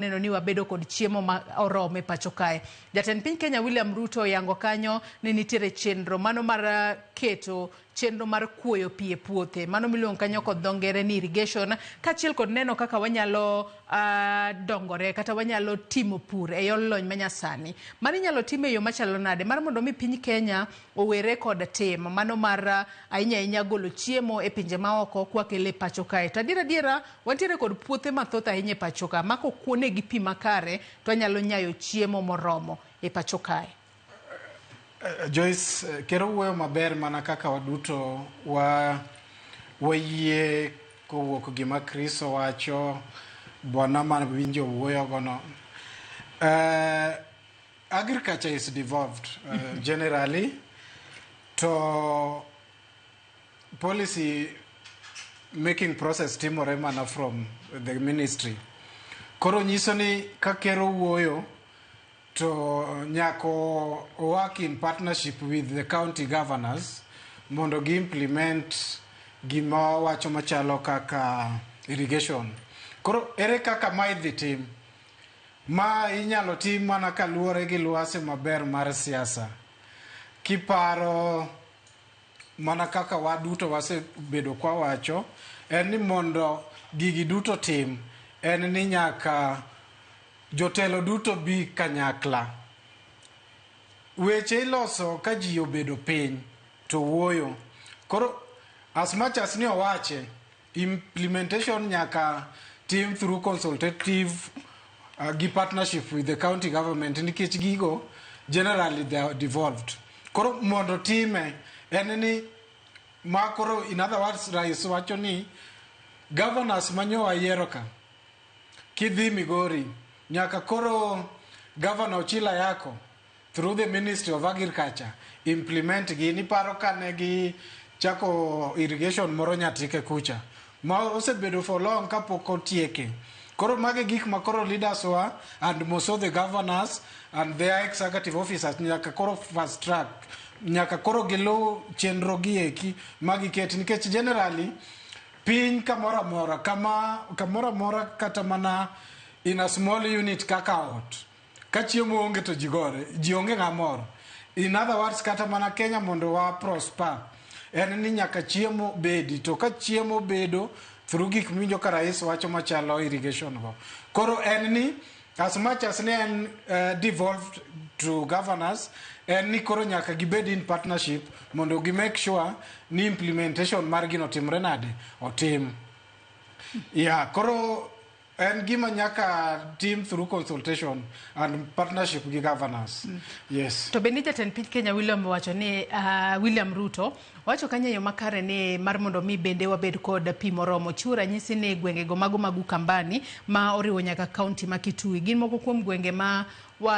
Neno ni wabedo kod chiemo ma oromo e pacho kae. Jatend piny Kenya William Ruto oyango kanyo ni nitiere chenro mano mar keto chenro mar kuoyo pi e puothe mano miluongo kanyo kod dho ngere ni irrigation, kaachiel kod neno kaka wanyalo dongore kata wanyalo timo pur e yor lony manyasani. Mano inyalo tim e yo machalo nade mar mondo mi piny Kenya owere kod tim mano mar ahinya ahinya golo chiemo e pinje maoko kwakele e pacho kae? To adier adiera, wantiere kod puothe mathoth ahinya e pacho ka ma kokuonegi pi makare to wanyalo nyayo chiemo moromo e pacho kae. Joyce, ker owuoyo maber mana kaka waduto wa wayie kowuok gima Chris owacho, bwana ma winjo wuoyo gono. Agriculture is devolved generally to policy making process timore mana from the ministry. Koro nyiso ni ka ker owuoyo to nyako work in partnership with the county governors mondo gi implement gima wacho machalo kaka irrigation. Koro ere kaka ma idhi tim? Ma inyalo tim mana kaluwore gi lwasi maber mar siasa. Kiparo mana kaka waduto wasebedo kwawacho, en ni mondo gigi duto tim, en ni nyaka jotelo duto bi kanyakla. Weche iloso ka ji obedo piny to wuoyo. Koro as much as ni owache, implementation nyaka tim through consultative gi partnership with the county government, nikech gigo generally they are devolved. Koro mondo time en ni ma koro, in other words, rais wacho ni governors manyo wayiero ka kidhi Migori, nyaka koro Governor Ochila Yako through the Ministry of Agriculture implement gi. Niparo kane gi chako irrigation moro Nyatike kucha ma osebedo for long kapok otieke. Koro magi gik ma koro leaders wa and most of the governors and their executive officers nyaka koro fast track, nyaka koro giluw chenro gi eki magiket, nikech generally piny kamoro amora, kama kamoro amora, kata mana in a small unit kaka ot, ka chiemo onge to ji gore, ji onge ng'amor. In other words, kata mana Kenya mondo wa prosper en ni nyaka chiemo bedi, to ka chiemo bedo through gik miwinjo ka rais wacho machalo irrigation go. Koro en ni as much as ni en devolved to governors, en ni koro nyaka gibed in partnership mondo gi make sure ni implementation mar gino timre nade, otim. Yeah, koro en gima nyaka tim through consultation and partnership gi governors. Yes. To bende jatend piny Kenya William wacho ni William Ruto wacho kanyo e yo makare ni mar mondo mi bende wabed kod pi moromo. Chiwo ranyisi ni gwengego mago mag Ukambani ma oriwo nyaka kaunti ma Kitui gin moko kuom gwenge ma wa